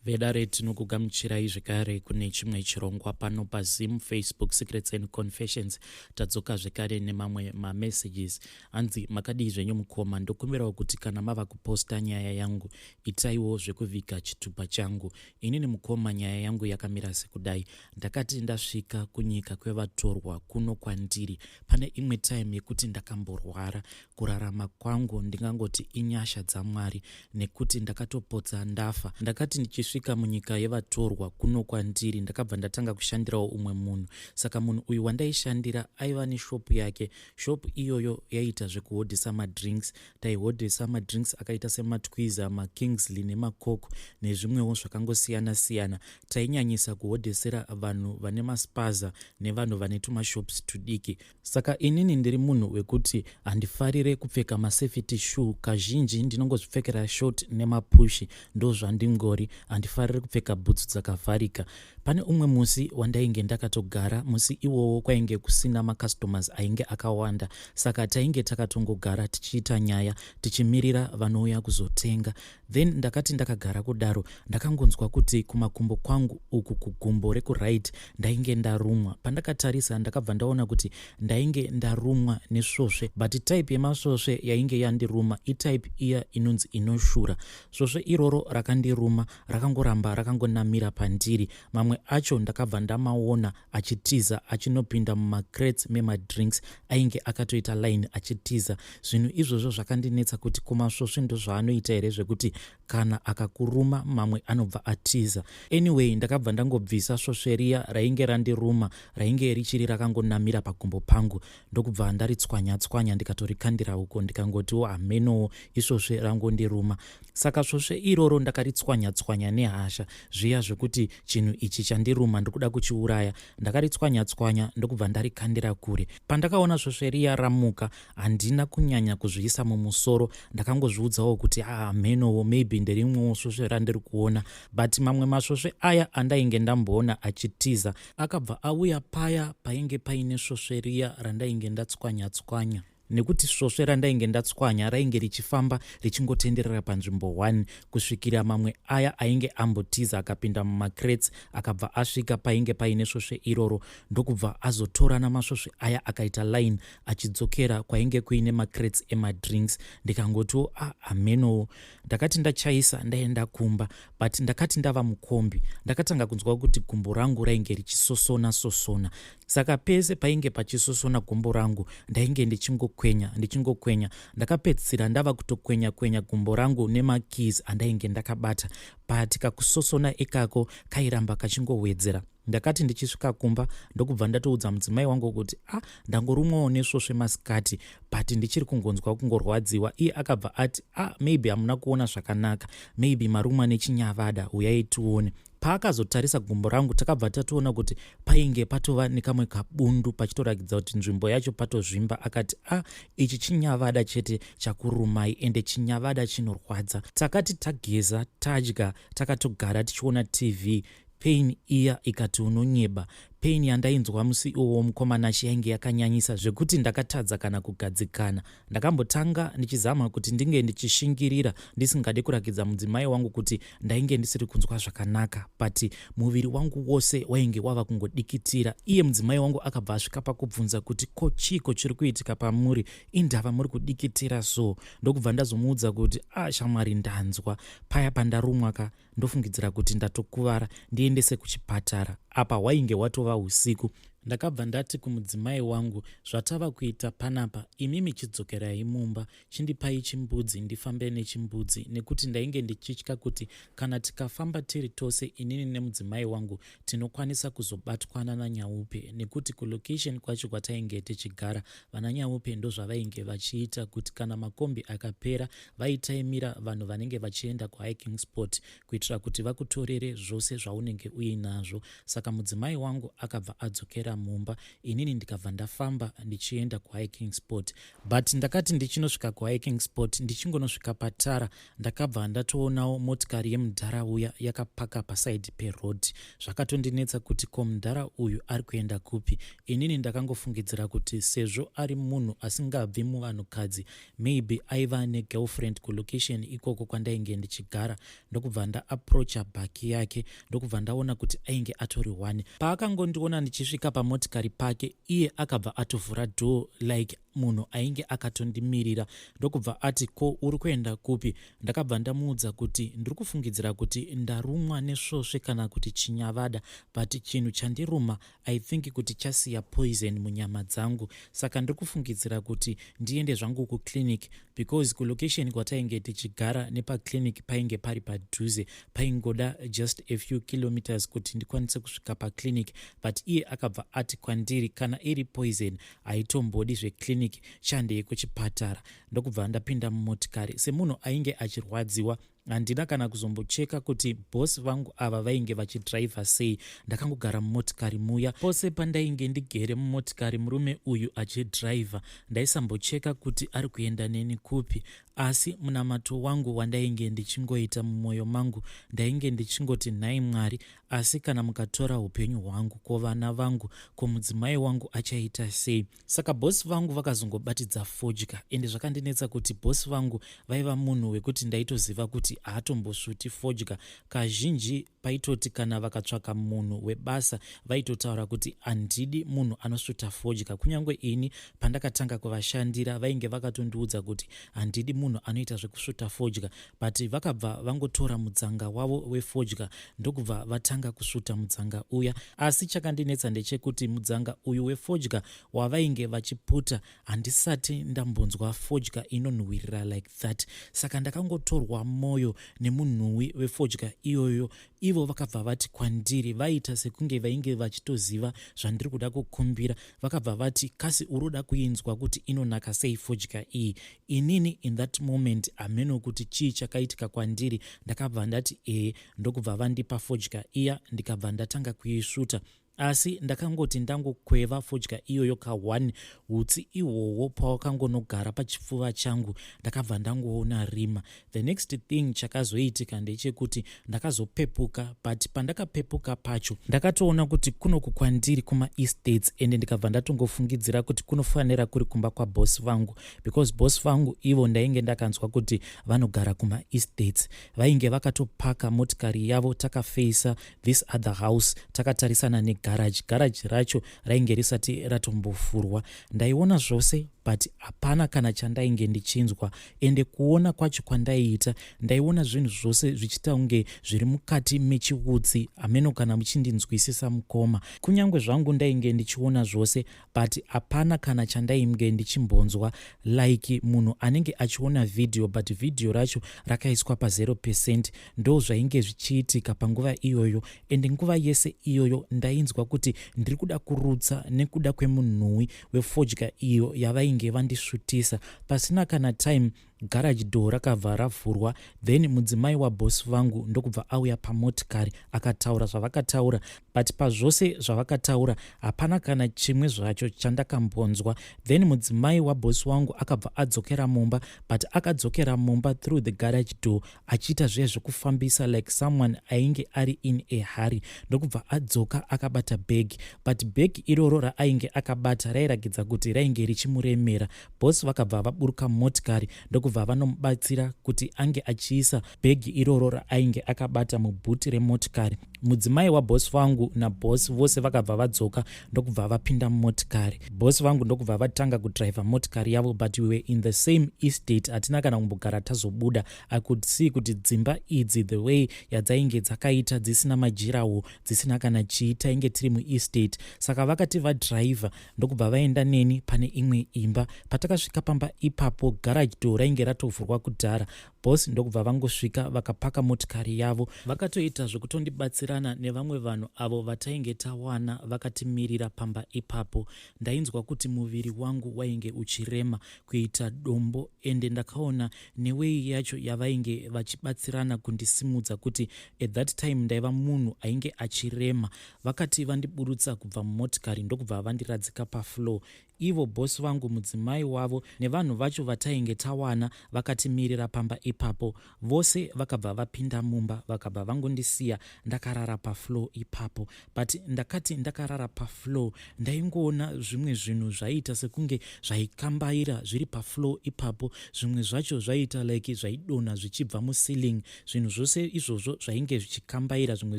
Vedare tinokugamuchirai zvekare kune chimwe chirongwa pano paZim Facebook Secrets and Confessions. Tadzoka zvekare nemamwe mamessages. Hanzi makadii zvenyu mukoma, ndokumbirawo kuti kana mava kuposta nyaya yangu itaiwo zvekuviga chitupa changu. Inini mukoma nyaya yangu yakamira sekudai. Ndakati ndasvika kunyika kwevatorwa kuno kwandiri pane imwe time yekuti ndakamborwara. Kurarama kwangu ndingangoti inyasha dzaMwari nekuti ndakatopotsa ndafa. Ndakati ndichisvika munyika yevatorwa kuno kwandiri ndakabva ndatanga kushandirawo umwe munhu. Saka munhu uyu wandaishandira aiva neshopu yake. Shopu iyoyo yaiita zvekuhodhesa madrinks. Taihodhesa madrinks akaita sematwiza, makingsley nemacoke nezvimwewo zvakangosiyana siyana. Tainyanyisa kuhodhesera vanhu vane maspaza nevanhu vane tumashops tudiki. Saka inini ndiri munhu wekuti handifarire kupfeka masafety shoe kazhinji ndinongozvipfekera short nemapushi ndozvandingori handifarire kupfeka bhutsu dzakavharika pane umwe musi wandainge ndakatogara musi iwowo kwainge kusina macustomers ainge akawanda saka tainge takatongogara tichiita nyaya tichimirira vanouya kuzotenga Then ndakati ndakagara kudaro ndakangonzwa kuti kumakumbo kwangu uku kugumbo rekuright ndainge ndarumwa. Pandakatarisa ndakabva ndaona kuti ndainge ndarumwa nesvosve but type yemasvosve yainge yandiruma itype iya inonzi inoshura. Svosve iroro rakandiruma rakangoramba rakangonamira pandiri. Mamwe acho ndakabva ndamaona achitiza achinopinda mumacrates memadrinks ainge akatoita line achitiza zvinhu izvozvo zvakandinetsa kuti kumasvosve ndozvaanoita here zvekuti kana akakuruma mamwe anobva atiza anyway ndakabva ndangobvisa svosve riya rainge randiruma rainge richiri rakangonamira pagumbo pangu ndokubva ndaritswanya tswanya ndikatorikandira uko ndikangotiwo hamenowo isvosve rangondiruma Saka svosve iroro ndakaritswanya tswanya nehasha zviya zvekuti chinhu ichi chandiruma ndikuda kuchiuraya. Ndakaritswanya tswanya ndokubva ndarikandira kure. Pandakaona svosve riya ramuka handina kunyanya kuzviisa mumusoro ndakangozviudzawo kuti haa mhenowo maybe nderimwewo svosve randiri kuona but mamwe masvosve aya andainge ndamboona achitiza akabva auya paya painge paine svosve riya randainge ndatswanya tswanya. Nekuti svosve randainge ndatswanya rainge richifamba richingotenderera panzvimbo one kusvikira mamwe aya ainge ambotiza akapinda mumacrates akabva asvika painge paine svosve iroro ndokubva azotorana masvosve aya akaita line achidzokera kwainge kuine macrates emadrinks ndikangotiwo a ah, hamenowo ndakati ndachaisa ndaenda kumba but ndakati ndava mukombi ndakatanga kunzwa kuti gumbo rangu rainge richisosona sosona Saka pese painge pachisosona gumbo rangu ndainge ndichingokwenya ndichingokwenya. Ndakapedzisira ndava kutokwenya kwenya gumbo rangu nemakeys andainge ndakabata but kakusosona ikako kairamba kachingowedzera. Ndakati ndichisvika kumba ndokubva ndatoudza mudzimai wangu kuti ah ndangorumwawo nesvosve masikati but ndichiri kungonzwa kungorwadziwa. Iye akabva ati ah maybe hamuna kuona zvakanaka maybe marumwa nechinyavada huyai tione. Paakazotarisa gumbo rangu takabva tatoona kuti painge patova nekamwe kabundu pachitorakidza kuti nzvimbo yacho patozvimba akati a ah, ichi chinyavada chete chakurumai ende chinyavada chinorwadza. Takati tageza tadya takatogara tichiona TV pain iya ikati unonyeba Pain yandainzwa musi iwowo mukoma Nashy yainge yakanyanyisa zvekuti ndakatadza kana kugadzikana. Ndakambotanga ndichizama kuti ndinge ndichishingirira ndisingade kurakidza mudzimai wangu kuti ndainge ndisiri kunzwa zvakanaka but muviri wangu wose wainge wava kungodikitira. Iye mudzimai wangu akabva asvika pakubvunza kuti ko chiiko chiri kuitika pamuri indava muri kudikitira so ndokubva ndazomuudza kuti ah shamwari ndanzwa paya pandarumwa ka Ndofungidzira kuti ndatokuvara ndiendese kuchipatara. Apa hwainge hwatova usiku. Ndakabva ndati kumudzimai wangu zvatava kuita panapa imimi chidzokerai mumba chindipai chimbudzi ndifambe nechimbudzi nekuti ndainge ndichitya kuti kana tikafamba tiri tose inini nemudzimai wangu tinokwanisa kuzobatwa nanaNyaupe nekuti kulocation kwacho kwatainge tichigara vanaNyaupe ndozvavainge vachiita kuti kana makombi akapera vaitaimira vanhu vanenge vachienda kuhiking spot kuitira kuti vakutorere zvose zvaunenge uinazvo saka mudzimai wangu akabva adzokera vakadzokera mumba inini ndikabva ndafamba ndichienda kuhiking spot. But ndakati ndichinosvika kuhiking spot ndichingonosvika patara ndakabva ndatoonawo motikari yemudhara uya yakapaka pasaidi peroad. Zvakatondinetsa kuti ko mudhara uyu ari kuenda kupi. Inini ndakangofungidzira kuti sezvo ari munhu asingabvi muvanhukadzi maybe aiva negirlfriend kulocation ikoko kwandainge ndichigara. Ndokubva ndaapproacha bhaki yake ndokubva ndaona kuti ainge atori one. Paakangondiona ndichisvika pamotikari pake iye akabva atovhura door like munhu ainge akatondimirira ndokubva ati ko uri kuenda kupi. Ndakabva ndamuudza kuti ndiri kufungidzira kuti ndarumwa nesvosve kana kuti chinyavada but chinhu chandiruma I think kuti chasiya poison munyama dzangu saka ndiri kufungidzira kuti ndiende zvangu kuclinic because kulocation kwatainge tichigara nepaclinic painge pari padhuze, paingoda just a few kilometers kuti ndikwanise kusvika paclinic. But iye akabva ati kwandiri kana iri poison haitombodi zveclinic, chandei kuchipatara. Ndokubva ndapinda mumotikari semunhu ainge achirwadziwa. Handina kana kuzombocheka kuti boss vangu ava vainge vachidriver sei. Ndakangogara mumotikari muya. Pose pandainge ndigere mumotikari murume uyu achidriver ndaisambocheka kuti ari kuenda neni kupi, asi munamato wangu wandainge ndichingoita mumwoyo mangu ndainge ndichingoti nhai Mwari, asi kana mukatora upenyu hwangu ko vana vangu, ko mudzimai wangu achaita sei? Saka boss vangu vakazongobatidza fodya ende zvakandinetsa kuti boss vangu vaiva munhu wekuti ndaitoziva kuti haatombosvuti fodya. Kazhinji paitoti kana vakatsvaka munhu webasa vaitotaura kuti handidi munhu anosvuta fodya. Kunyange ini pandakatanga kuvashandira vainge vakatondiudza kuti handidi munhu anoita zvekusvuta fodya, but vakabva vangotora mudzanga wavo wefodya ndokubva vatanga kusvuta mudzanga uya. Asi chakandinetsa ndechekuti mudzanga uyu wefodya wavainge vachiputa handisati ndambonzwa fodya inonhuhwirira like that. Saka ndakangotorwa moyo nemunhuwi wefodya iyoyo. Ivo vakabva vati kwandiri, vaita sekunge vainge vachitoziva zvandiri kuda kukumbira, vakabva vati kasi uroda kuinzwa kuti inonaka sei fodya iyi? Inini in that moment hameno kuti chii chakaitika kwandiri, ndakabva ndati ee, ndokubva vandipa fodya iya ndikabva ndatanga kuisvuta. Asi ndakangoti ndangokweva fodya iyoyo ka1, hutsi ihwohwo pawakangonogara pachipfuva changu ndakabva ndangoona rima. The next thing chakazoitika ndechekuti ndakazopepuka, but pandakapepuka pacho ndakatoona kuti kunoku kwandiri kumaestates, ende ndikabva ndatongofungidzira kuti kunofanira kuri kumba kwaboss vangu because boss vangu ivo ndainge ndakanzwa kuti vanogara kumaestates. Vainge vakatopaka motikari yavo takafeisa this other house takatarisana negarage. Garage racho rainge risati ratombofurwa. Ndaiona zvose but hapana kana chandainge ndichinzwa, ende kuona kwacho kwandaiita ndaiona zvinhu zvose zvichiita kunge zviri mukati mechiutsi. Hameno kana muchindinzwisisa mukoma. Kunyange zvangu ndainge ndichiona zvose but hapana kana chandainge ndichimbonzwa, like munhu anenge achiona vhidhiyo but vhidhiyo racho rakaiswa pa0 percent. Ndo zvainge zvichiitika panguva iyoyo, ende nguva yese iyoyo ndainzwa kuti ndiri kuda kurutsa nekuda kwemunhuwi wefodya iyo yavainge vandisvutisa. Pasina kana time garage door rakabva ravhurwa, then mudzimai waboss vangu ndokubva auya pamotikari akataura zvavakataura, but pazvose zvavakataura hapana kana chimwe zvacho chandakambonzwa. Then mudzimai waboss wangu akabva adzokera mumba, but akadzokera mumba through the garage door achiita zviya zvekufambisa like someone ainge ari in a hurry, ndokubva adzoka akabata bhegi, but bhegi iroro raainge akabata rairakidza kuti rainge richimuremera. Boss vakabva vaburuka mumotikari ndokubva vanomubatsira kuti ange achiisa bhegi iroro raainge akabata mubhuti remotikari. Mudzimai waboss vangu naboss vose vakabva vadzoka ndokubva vapinda mumotikari. Boss vangu ndokubva vatanga kudhiraivha motikari yavo, but we were in the same estate, hatina kana kumbogara tazobuda. I could see kuti dzimba idzi the way yadzainge dzakaita dzisina majirawo, dzisina kana chii, tainge tiri muestate. Saka vakati vadhiraivha ndokubva vaenda neni pane imwe imba. Patakasvika pamba ipapo garage door rainge ratovhurwa kudhara. Boss ndokubva vangosvika vakapaka motikari yavo. Vakatoita zvekutondibatsirana nevamwe vanhu avo vatainge tawana vakatimirira pamba ipapo. Ndainzwa kuti muviri wangu wainge uchirema kuita dombo ende ndakaona neway yacho yavainge vachibatsirana kundisimudza kuti at that time ndaiva munhu ainge achirema. Vakati vandiburutsa kubva mumotikari ndokubva vandiradzika pafloor. Ivo boss vangu, mudzimai wavo nevanhu vacho vatainge tawana vakatimirira pamba ipapo. Vose vakabva vapinda mumba vakabva vangondisiya ndakarara pafloor ipapo. But ndakati ndakarara pafloor ndaingoona zvimwe zvinhu zvaiita sekunge zvaikambaira zviri pafloor ipapo. Zvimwe zvacho zvaiita like zvaidonha zvichibva muceiling. Zvinhu zvose izvozvo zvainge zvichikambaira zvimwe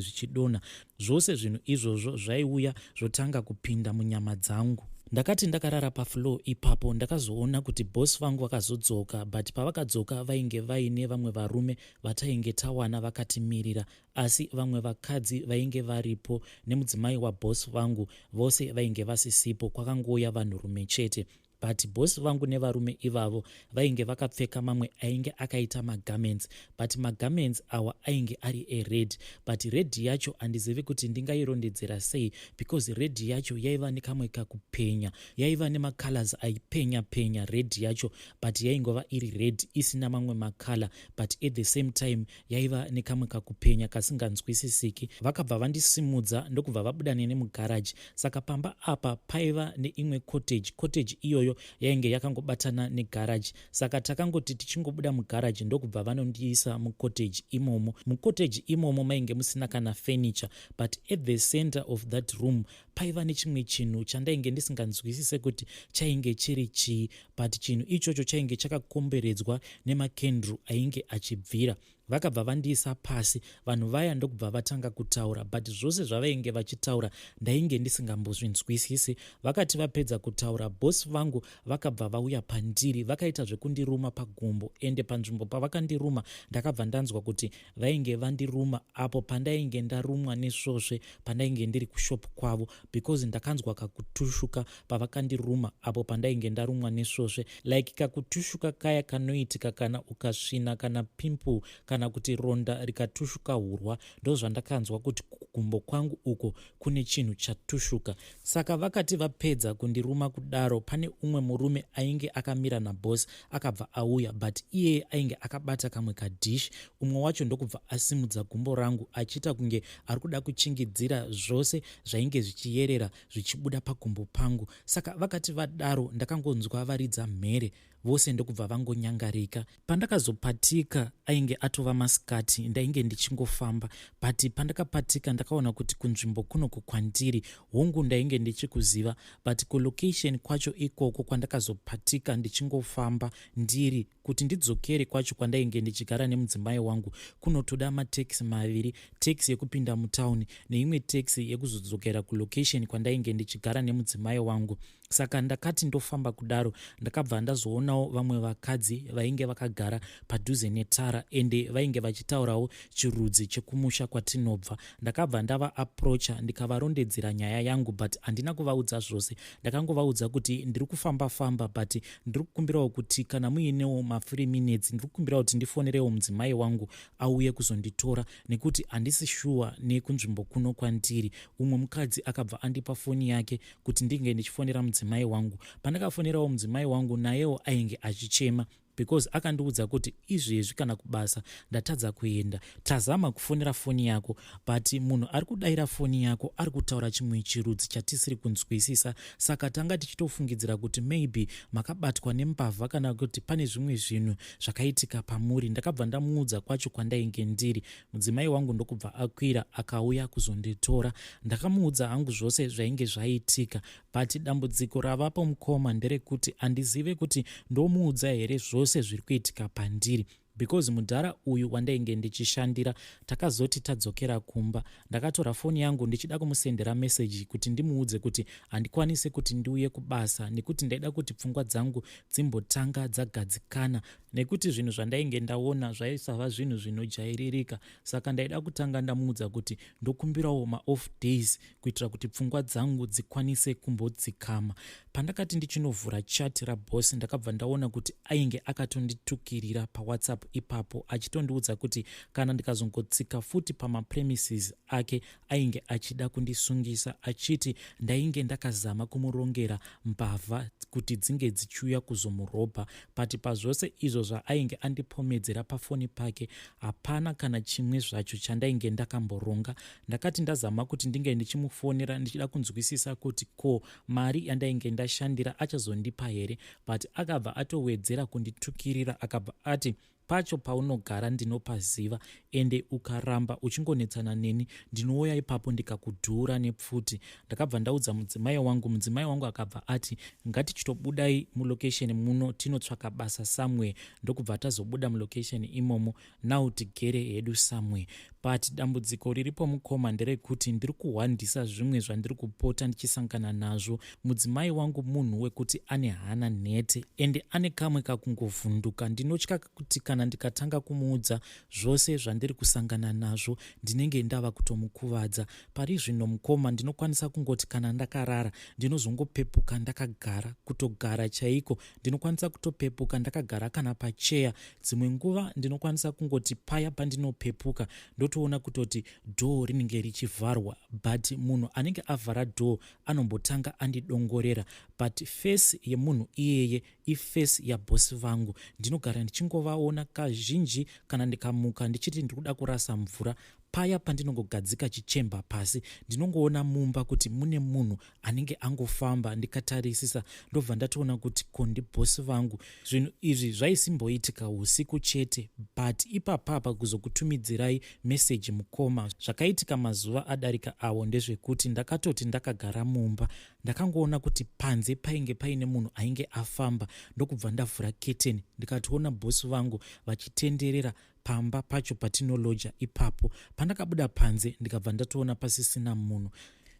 zvichidonha. Zvose zvinhu izvozvo zvaiuya zvotanga kupinda munyama dzangu. Ndakati ndakarara pafloor ipapo ndakazoona kuti boss vangu vakazodzoka but pavakadzoka vainge vaine vamwe varume vatainge tawana vakatimirira asi vamwe vakadzi vainge varipo nemudzimai waboss vangu vose vainge vasisipo kwakangouya vanhurume chete. But boss vangu nevarume ivavo vainge vakapfeka mamwe ainge akaita magarments but magarments awa ainge ari ered but red yacho handizivi kuti ndingairondedzera sei because red yacho yaiva nekamwe kakupenya yaiva nemacolors aipenya penya red yacho but yaingova iri red isina mamwe macolor but at the same time yaiva nekamwe kakupenya kasinganzwisisiki. Vakabva vandisimudza ndokubva vabuda neni mugaraji. Saka pamba apa paiva neimwe cottage. Cottage iyoyo yainge yakangobatana negaraji. Saka takangoti tichingobuda mugaraji ndokubva vanondiisa mucottage imomo. Mucottage imomo mainge musina kana furniture but at the center of that room paiva nechimwe chinhu chandainge ndisinganzwisise kuti chainge chiri chii but chinhu ichocho chainge chakakomberedzwa nemakenduru ainge achibvira. Vakabva vandiisa pasi vanhu vaya ndokubva vatanga kutaura but zvose zvavainge vachitaura ndainge ndisingambozvinzwisisi. Vakati vapedza kutaura boss vangu vakabva vauya pandiri vakaita zvekundiruma pagumbo ende panzvimbo pavakandiruma ndakabva ndanzwa kuti vainge vandiruma apo pandainge ndarumwa nesvosve pandainge ndiri kushop kwavo because ndakanzwa kakutushuka pavakandiruma apo pandainge ndarumwa nesvosve like kakutushuka kaya kanoitika kana ukasvina kana pimple kana kuti ronda rikatushuka hurwa ndozvandakanzwa kuti kugumbo kwangu uko kune chinhu chatushuka. Saka vakati vapedza kundiruma kudaro pane umwe murume ainge akamira naboss akabva auya but iyeye ainge akabata kamwe kadhishi umwe wacho ndokubva asimudza gumbo rangu achiita kunge ari kuda kuchingidzira zvose zvainge zvichiyerera zvichibuda pagumbo pangu. Saka vakati vadaro ndakangonzwa varidza mhere vose ndokubva vangonyangarika. Pandakazopatika ainge atova masikati ndainge ndichingofamba but pandakapatika ndakaona kuti kunzvimbo kunoku kwandiri hongu ndainge ndichikuziva but kulocation kwacho ikoko kwandakazopatika ndichingofamba ndiri kuti ndidzokere kwacho kwandainge ndichigara nemudzimai wangu kunotoda mataxi maviri, taxi yekupinda mutown neimwe taxi yekuzodzokera kulocation kwandainge ndichigara nemudzimai wangu. Saka ndakati ndofamba kudaro ndakabva ndazoonawo vamwe vakadzi vainge vakagara padhuze netara ende vainge vachitaurawo chirudzi chekumusha kwatinobva. Ndakabva ndava approacha ndikavarondedzera nyaya yangu but handina kuvaudza zvose. Ndakangovaudza kuti ndiri kufamba famba but ndiri kukumbirawo kuti kana muinewo mafree minutes ndiri kukumbirawo kuti ndifonerewo mudzimai wangu auye kuzonditora nekuti handisi shuwa nekunzvimbo kuno kwandiri. Umwe mukadzi akabva andipa foni yake kuti ndinge ndichifonera mudzimai wangu. Pandakafonerawo mudzimai wangu nayewo ainge achichema because akandiudza kuti izvezvi kana kubasa ndatadza kuenda tazama kufonera foni yako but munhu ari kudaira foni yako ari kutaura chimwe chirudzi chatisiri kunzwisisa saka tanga tichitofungidzira kuti maybe makabatwa nembavha kana kuti pane zvimwe zvinhu zvakaitika pamuri. Ndakabva ndamuudza kwacho kwandainge ndiri. Mudzimai wangu ndokubva akwira akauya kuzonditora. Ndakamuudza hangu zvose zvainge zvaitika but dambudziko ravapo mukoma nderekuti handizive kuti ndomuudza here zvose zviri kuitika pandiri because mudhara uyu wandainge ndichishandira takazoti tadzokera kumba ndakatora foni yangu ndichida kumusendera meseji kuti ndimuudze kuti handikwanise kuti ndiuye kubasa nekuti ndaida kuti pfungwa dzangu dzimbotanga dzagadzikana. Nekuti zvinhu zvandainge ndaona zvaisava zvinhu zvinojairirika, saka ndaida kutanga ndamuudza kuti ndokumbirawo maoff days kuitira kuti pfungwa dzangu dzikwanise kumbodzikama. Pandakati ndichinovhura chat raboss ndakabva ndaona kuti ainge akatonditukirira pawhatsapp ipapo achitondiudza kuti kana ndikazongotsika futi pamapremises ake ainge achida kundisungisa achiti ndainge ndakazama kumurongera mbavha kuti dzinge dzichiuya kuzomurobha but pazvose izvo zvaainge andipomedzera pafoni pake hapana kana chimwe zvacho chandainge ndakamboronga. Ndakati ndazama kuti ndinge ndichimufonera ndichida kunzwisisa kuti ko mari yandainge ndashandira achazondipa here but akabva atowedzera kunditukirira akabva ati pacho paunogara ndinopaziva ende ukaramba uchingonetsana neni ndinouya ipapo ndikakudhura nepfuti. Ndakabva ndaudza mudzimai wangu, mudzimai wangu akabva ati ngatichitobudai mulocation muno tinotsvaka basa somewhere ndokubva tazobuda mulocation imomo now tigere hedu somewhere but dambudziko riripo mukoma nderekuti ndiri kuhwandisa zvimwe zvandiri kupota ndichisangana nazvo. Mudzimai wangu munhu wekuti ane hana nhete ende ane kamwe kakungovhunduka. Ndinotya kuti kana ndikatanga kumuudza zvose zvandiri kusangana nazvo ndinenge ndava kutomukuvadza. Pari zvino mukoma ndinokwanisa kungoti kana ndakarara ndinozongopepuka ndakagara, kutogara chaiko ndinokwanisa kutopepuka ndakagara kana pacheya. Dzimwe nguva ndinokwanisa kungoti paya pandinopepuka ndotoona kutoti door rinenge richivharwa but munhu anenge avhara door anombotanga andidongorera but face yemunhu iyeye iface yaboss vangu. Ndinogara ndichingovaona kazhinji kana ndikamuka ndichiti ndikuda kurasa mvura paya pandinongogadzika chichemba pasi ndinongoona mumba kuti mune munhu anenge angofamba ndikatarisisa ndobva ndatoona kuti ko ndiboss vangu. Zvinhu izvi zvaisimboitika usiku chete but ipapapa kuzokutumidzirai message mukoma zvakaitika mazuva adarika awo ndezvekuti ndakatoti ndakagara mumba ndakangoona kuti panze painge paine munhu ainge afamba ndokubva ndavhura keteni ndikatoona boss vangu vachitenderera pamba pacho patinoloja ipapo. Pandakabuda panze ndikabva ndatoona pasisina munhu.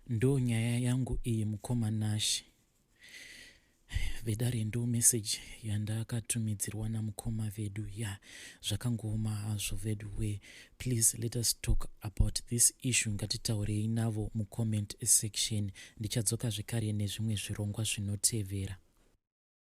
Ndo nyaya yangu iyi mukoma Nashy. Vedare ndo message yandakatumidzirwa namukoma vedu ya zvakangooma hazvo veduwe. Please let us talk about this issue ngatitaurei navo mucomment section. Ndichadzoka zvekare nezvimwe zvirongwa zvinotevera.